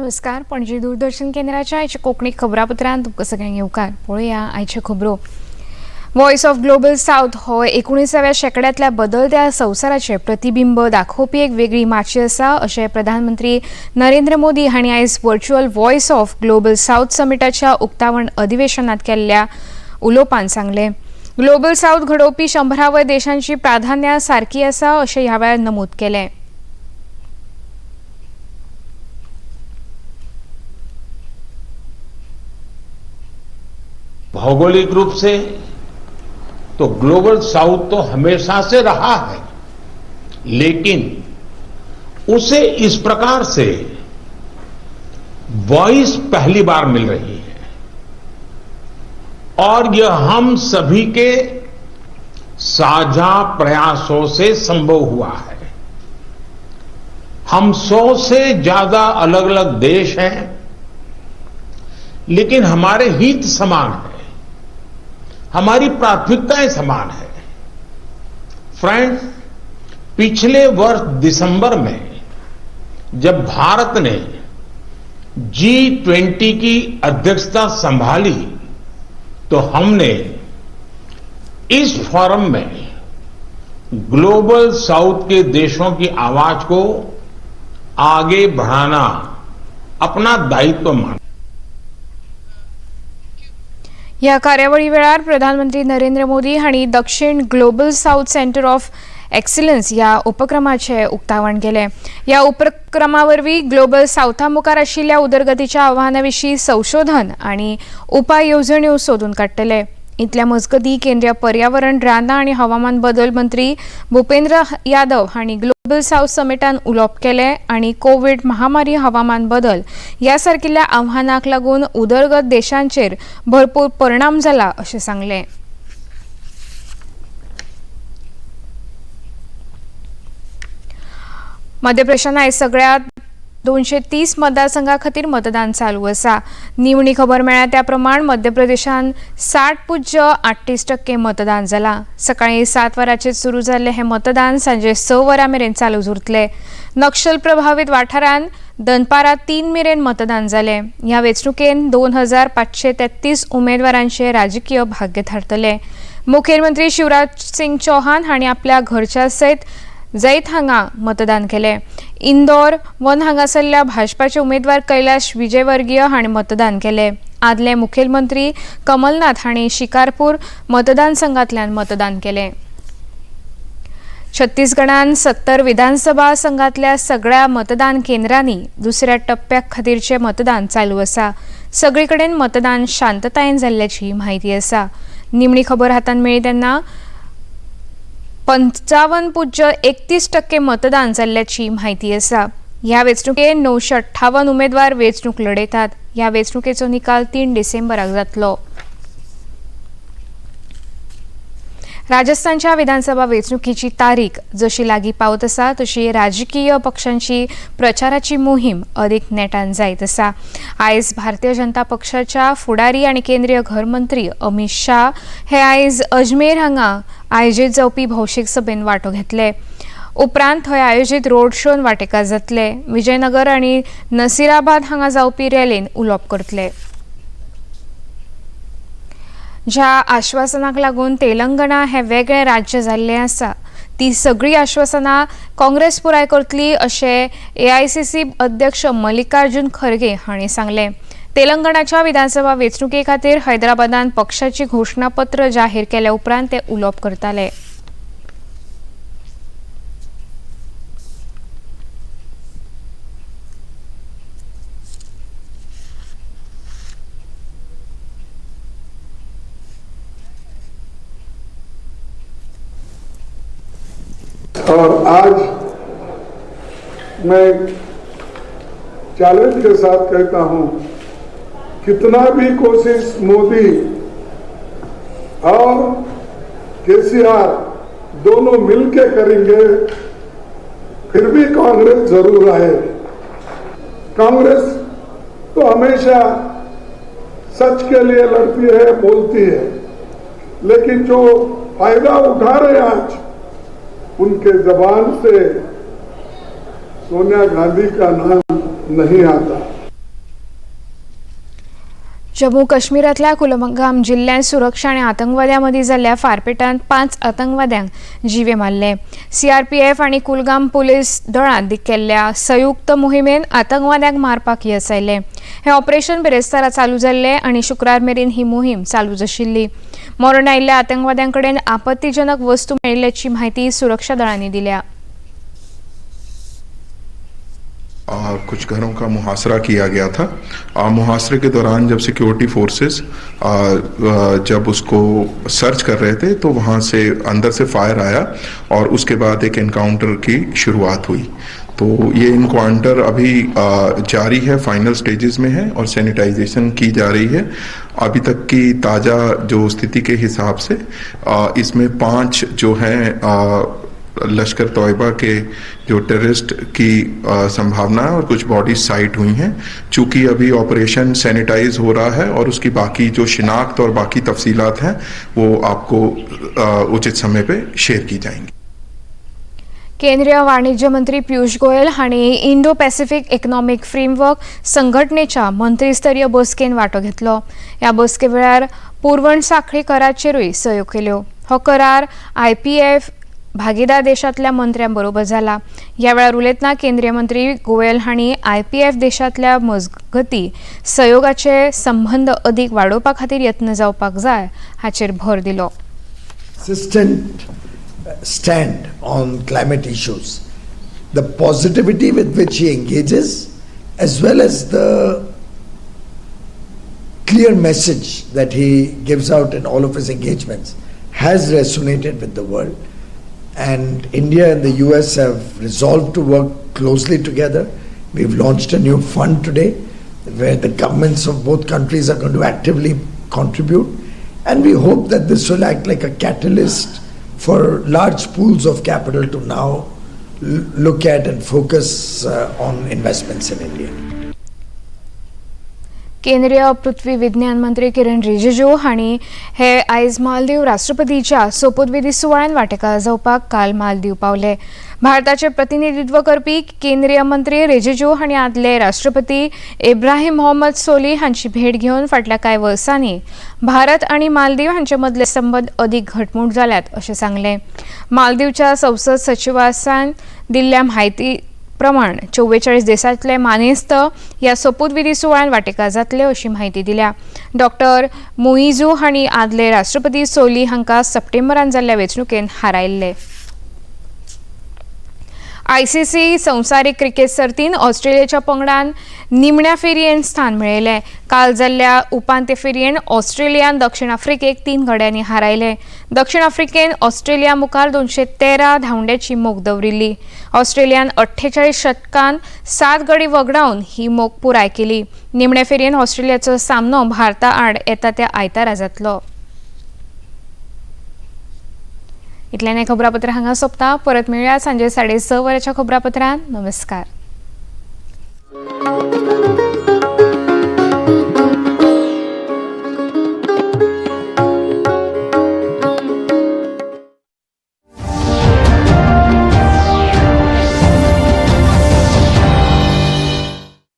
नमस्कार, पणजी दूरदर्शन केंद्राच्या आयच्या कोंकणी खबरापत्रांत तुमकां सगळ्यांक येवकार. पळोवया आयच्यो खबरो. वॉयस ऑफ ग्लोबल सावथ हो 19व्या शेंकड्यांतल्या बदलत्या संवसाराचें प्रतिबिंब दाखोवपी एक वेगळी माची आसा अशें प्रधानमंत्री नरेंद्र मोदी हांणी आयज virtual voice of global south समिटाच्या उक्तावण अधिवेशनात केल्ल्या उलोवपान सांगलें. ग्लोबल सावथ घडोवपी 100 वयर देशांची प्राधान्यां सारकी आसा अशें ह्या वेळार नमूद केलें. भौगोलिक रूप से तो ग्लोबल साउथ तो हमेशा से रहा है, लेकिन उसे इस प्रकार से वॉइस पहली बार मिल रही है और यह हम सभी के साझा प्रयासों से संभव हुआ है। हम 100 से ज्यादा अलग अलग देश हैं, लेकिन हमारे हित समान हैं, हमारी प्राथमिकताएं समान है। फ्रेंड्स, पिछले वर्ष दिसंबर में जब भारत ने G20 की अध्यक्षता संभाली तो हमने इस फोरम में ग्लोबल साउथ के देशों की आवाज को आगे बढ़ाना अपना दायित्व माना। ह्या कार्यावळी वेळार प्रधानमंत्री नरेंद्र मोदी हांणी दक्षिण global south centre of excellence ह्या उपक्रमाचें उक्तावण केलें. ह्या उपक्रमा वरवीं ग्लोबल सावथा मुखार आशिल्ल्या उदरगतीच्या आव्हाना विशीं संशोधन आनी उपाय येवजण्यो सोदून काडटले. इतल्या मजगतीं केंद्रीय पर्यावरण, रानां आनी हवामान बदल मंत्री भुपेंद्र यादव हांणी ग्लोबल सावथ समिटान उलोवप केलें आनी कोवीड महामारी, हवामान बदल ह्या सारकिल्ल्या आव्हानांक लागून उदरगत देशांचेर भरपूर परिणाम जाला अशें सांगलें. मध्य प्रदेशांत आयज सगळ्या 230 मतदारसंघा खातीर मतदान चालू आसा. निवणी खबर मेळ्ळ्या त्या प्रमाण मध्य प्रदेशांत 60.38% मतदान जालां. सकाळीं 7 वरांचेर सुरू जाल्लें हें मतदान सांजे 6 वरां मेरेन चालू उरतलें. नक्षल प्रभावीत वाठारांत दनपारां 3 मेरेन मतदान जालें. ह्या वेंचणुकेंत 2533 उमेदवारांचें राजकीय भाग्य थारतलें. मुखेलमंत्री शिवराज सिंग चौहान हांणी आपल्या घरच्या सयत जैत हांगा मतदान केलें. इंदौर वन हांगासरल्या भाजपाचे उमेदवार कैलाश विजयवर्गीय हांणी मतदान केलें. आदले मुखेलमंत्री कमलनाथ हांणी शिकारपूर मतदारसंघांतल्यान मतदान केलें. छत्तीसगडान 70 विधानसभा संघांतल्या सगळ्या मतदान केंद्रांनी दुसऱ्या टप्प्या खातीरचें मतदान चालू आसा. सगळे कडेन मतदान शांततायेन जाल्ल्याची म्हायती आसा. निमणी खबर हातांत मेळ्ळी तेन्ना 55.31% मतदान जाल्ल्याची म्हायती आसा. ह्या वेंचणुकेंत 958 उमेदवार वेंचणूक लढयतात. ह्या वेंचणुकेचो निकाल 3 डिसेंबराक जातलो. राजस्थानच्या विधानसभा वेंचणुकेची तारीख जशी लागीं पावत आसा तशी राजकीय पक्षांची प्रचाराची मोहीम अदीक नेटान जायत आसा. आयज भारतीय जनता पक्षाच्या फुडारी आनी केंद्रीय घरमंत्री अमित शाह हे आयज अजमेर हांगा आयोजीत जावपी भौशीक सभेन वांटो घेतले. उपरांत थंय आयोजीत रोड शोन वांटेकार जातले. विजयनगर आनी नसिराबाद हांगा जावपी रॅलीन उलोवप करतले. ज्या आश्वासनाक लागून तेलंगणा हें वेगळें राज्य जाल्लें आसा ती सगळीं आश्वासनां काँग्रेस पुराय करतली अशें AICC अध्यक्ष मल्लिकार्जुन खरगे हांणी सांगलें. तेलंगणाच्या विधानसभा वेंचणुके खातीर हैदराबादान पक्षाची घोशणापत्र जाहीर केल्या उपरांत ते उलोवप करताले. और आज मैं चैलेंज के साथ कहता हूं, कितना भी कोशिश मोदी और केसीआर दोनों मिलके करेंगे, फिर भी कांग्रेस जरूर आए। कांग्रेस तो हमेशा सच के लिए लड़ती है, बोलती है, लेकिन जो फायदा उठा रहे हैं आज, उनके जबान से सोनिया गांधी का नाम नहीं आता। जम्मू काश्मीरांतल्या कुलगाम जिल्ल्यांत सुरक्षा आनी आतंकवाद्यां मदीं जाल्ल्या फारपेटांत 5 आतंकवाद्यांक जिवे मारले. सीआरपीएफ आनी कुलगाम पुलीस दळान केल्ल्या संयुक्त मोहिमेन आतंकवाद्यांक मारपाक येस आयलें. हें ऑपरेशन बिरेस्तारा चालू जाल्लें आनी शुक्रार मेरेन ही मोहीम चालूच आशिल्ली. मरण आयिल्ल्या आतंकवाद्यां कडेन आपत्तीजनक वस्तू मेळिल्ल्याची म्हायती सुरक्षा दळांनी दिल्या. कुछ घरों का मुहासरा किया गया था. मुहासरे के दौरान जब सिक्योरिटी फोर्सेस जब उसको सर्च कर रहे थे तो वहाँ से अंदर से फायर आया और उसके बाद एक एनकाउंटर की शुरुआत हुई. तो ये इनकाउंटर अभी जारी है, फाइनल स्टेजेस में है और सैनिटाइजेशन की जा रही है. अभी तक की ताज़ा जो स्थिति के हिसाब से इसमें 5 जो हैं लश्कर तोयबा के जो टेररिस्ट की संभावना है और कुछ बॉडीज साइट हुई हैं. चूँकि अभी ऑपरेशन सैनिटाइज हो रहा है और उसकी बाकी जो शिनाख्त और बाकी तफसीलात हैं वो आपको उचित समय पे शेयर की जाएंगी. केंद्रीय वाणिज्य मंत्री पियुष गोयल हांणी इंडो पॅसिफिक इकॉनॉमिक फ्रेमवर्क संघटनेच्या मंत्रीस्तरीय बसकेन वांटो घेतलो. ह्या बसके वेळार पुरवण साखळी कराचेरूय सयो केल्यो. हो करार आयपीएफ भागीदार देशांतल्या मंत्र्यां बरोबर जाला. ह्या वेळार उलयतना केंद्रीय मंत्री गोयल हांणी आयपीएफ देशांतल्या मजगती सहयोगाचे संबंद अदीक वाडोवपा खातीर यत्न जावपाक जाय हाचेर भर दिलो. Consistent stand on climate issues, the positivity with which he engages, as well as the clear message that he gives out in all of his engagements, has resonated with the world. And India and the US have resolved to work closely together. We've launched a new fund today where the governments of both countries are going to actively contribute. And we hope that this will act like a catalyst for large pools of capital to now look at and focus on investments in India. केंद्रीय पृथ्वी विज्ञान मंत्री किरण रिजिजू हांणी हे आयज मालदीव राष्ट्रपतीच्या सोपूतविधी सुवाळ्यान वांटेकार जावपाक काल मालदीव पावले. भारताचे प्रतिनिधित्व करपी केंद्रीय मंत्री रिजिजू हांणी आदले राष्ट्रपती इब्राहिम मोहम्मद सोली हांची भेट घेवन फाटल्या कांय वर्सांनी भारत आनी मालदीव हांचे मदले संबंद अदीक घटमूट जाल्यात अशें सांगलें. मालदीवच्या संसद सचिवासान दिल्ल्या म्हायती प्रमाण 44 देशांतले मानेस्त ह्या सोपूतविधी सुवाळ्यात वांटेकार जातले अशी म्हायती दिल्या. डॉक्टर मुईजू हांणी आदले राष्ट्रपती सोली हांकां सप्टेंबरान जाल्ल्या वेंचणुकेन हारायल्ले. आयसीसी संवसारीक क्रिकेट सर्तीन ऑस्ट्रेलियेच्या पंगडान निमण्या फेरयेन स्थान मेळयलें. काल जाल्ल्या उपांत्य फेरयेन ऑस्ट्रेलियान दक्षिण आफ्रिकेक 3 गड्यांनी हारायले. दक्षिण आफ्रिकेन ऑस्ट्रेलिया मुखार 213 धांवड्याची मोख दवरिल्ली. ऑस्ट्रेलियान 48 षटकान 7 गडी वगडावन ही मोख पुराय केली. निमणे फेरयेन ऑस्ट्रेलियाचो सामनो भारता आड येता त्या आयतारा जातलो. इतल्यान हें खबरापत्र हांगा सोंपता. परत मेळया सांजे 6:30 वरांच्या खबरापत्रांत. नमस्कार.